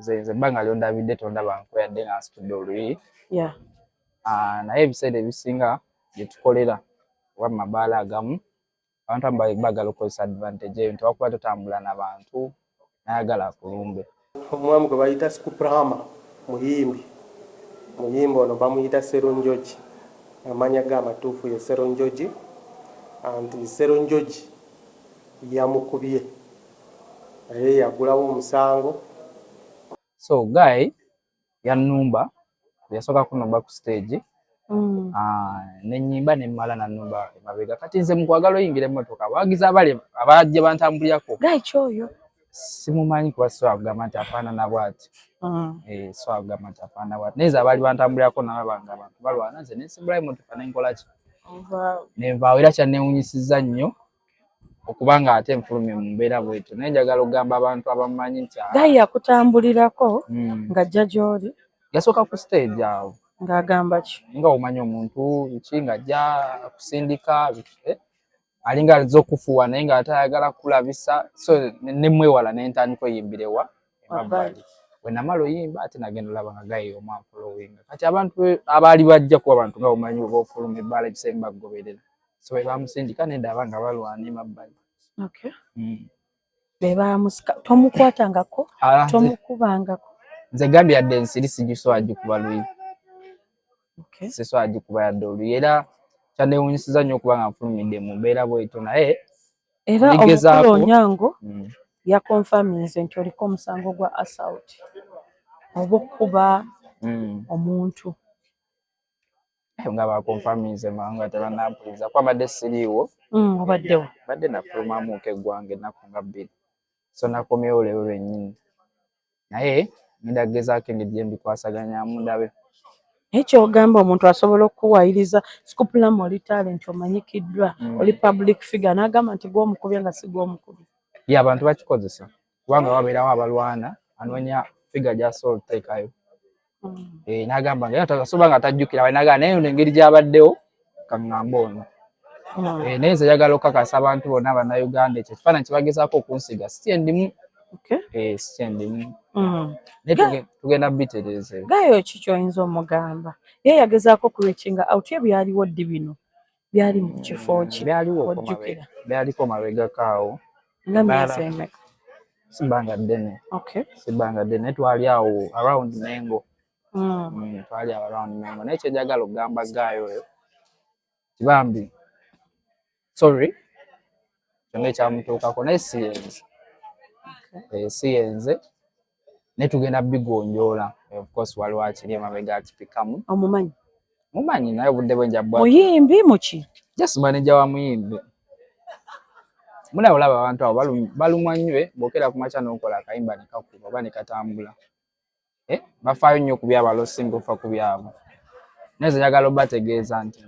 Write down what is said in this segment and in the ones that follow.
Nze ebbanga lyondabidde tondaba nkweyadde nga nsitudde oluyi. Ah, naye ebiseera ebisinga gye tukolera oba mu mabaala agamu, abantu abamu baagala okukozesa advantage eyo nti wakuba totambula na bantu, nayagala akulumbe. Omwami gwe bayita Scoop Rama muyimbi. Muyimbi ono bamuyita Serunjogi, amanya ge amatuufu ye Serunjogi, anti Serunjogi yamukubye naye yagulawo omusango. So guy yannumba, yasooka kunumba ku stage. Ah, nenyimba nemmala, nannumba emabega. Kati nze mukwagala oyingira emmotoka, abawagizi abali abajja bantambulirako. Guy kyoyo? Simumanyi, kuba sisobola kugamba nti afaanana bw'ati. Eh, sisobola kugamba nti afaanana bw'ati, naye nze abaali bantambulirako nalaba nga abantu balwana, nze nensimbulayo emmotoka nenkola ki, nenvaawo. Era kyanneewunyisizza nnyo okuba nga ate nfulumye mu mbeera bwetyo, naye njagala okugamba abantu abamumanyi nti ah, Guy yakutambulirako ng'ajja gy'oli? Yasooka ku stage awo. Ng'agamba ki? Nga omanyi omuntu biki, ng'ajja kusindika biki, eh? Alinga aliza okufuuwa naye ng'ate ayagala kulabisa, so nemwewala nentandika oyimbira ewa emabbali. Bwe namala oyimba, ate nagenda olaba nga guy omu anfollowinga. Kati abantu abaali bajja, kuba abantu nga omanyi oba ofuluma ebbaala ebiseera bakugoberera, so bwe bamusindika nendaba nga balwana emabbali. Be bamusika, tomukwatangako? Ah, Tomukubangako? Nze gambye yadde ensiri sigisobola gikuba luyi. Sisobola gikuba yadde oluyi, era kyanewunyisiza nnyo okuba nga nfulumidde mu mbeera bwetyo, naye Era Ngezaako. omukulu Onyango yaconfirminze nti oliko omusango gwa assault oba okukuba omuntu. Eh, nga baconfirminze mangu nga tebanampuliza, kuba mbadde siriiwo. Obaddewo? Mbadde nafulumamuko eggwanga ennaku nga 2, so nakomyewo leero lwennyini, naye ngenda kugezaako engeri gye mbikwasaganyamu ndabe. Naye kyogamba omuntu asobola okukuwayiriza, Scoop Rama, oli talent, omanyikiddwa, oli public figure, n'agamba nti gw'omukubye nga si gw'omukubye? Ye abantu bakikozesa kubanga wabeerawo abalwana, anoonya figure gy'asobola okuteekayo. Eh, n'agamba nga asobola nga tajjukira, naga naye ono engeri gy'abaddewo kaŋŋambe ono. Eh, naye nze njagala okukakasa abantu bonna Bannayuganda, ekyo ekifaananyi kyebagezaako okunsiga si kyendimu. Eh, si kyendimu. Naye tugenda bitereeza ebyo. Guy ki kyoyinza omugamba? Ye yagezaako okureachinga out ye, byaliwo ddi bino? Byali mu kifo ki? Byaliwo ko Ojjukira? Byaliko mabegako awo. Nga myezi emeka? Si bbanga ddene. Si bbanga ddene, naye twali awo around Mengo. Twali awo around Mengo, naye kyenjagala okugamba guy oyo kibambi, sorry kyonna ekyamutuukako, naye si yenze. Eh, si yenze, naye tugenda bigonjoola. Of course waliwo akiri emabega akipikamu. Omumanyi? Mumanyi, naye obudde bwe nja bwa Muyimbi muki? Just manager wa muyimbi. Munaye olaba abantu abo balumwa nnyo, eh, bw'okeera ku makya n'okola akayimba ne kakuba oba ne katambula. Eh, bafaayo nnyo ku byabalo singa ofa ku byabwe. Naye nze njagala obategeeza nti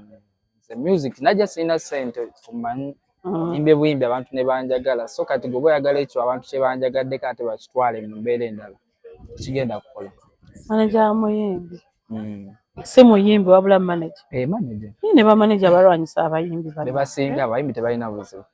nze music najja sirina ssente, omanyi, nyimbye buyimbi abantu ne banjagala. So kati gwe oba oyagala ekyo abantu kye banjagaddeko ate bakitwale mu mbeera endala, kigenda kukola. Manager wa muyimbi? Si muyimbi wabula manager? Eh, manager. Naye ne bamanager balwanyisa abayimbi bano. Be basinga, abayimbi tebalina buzibu.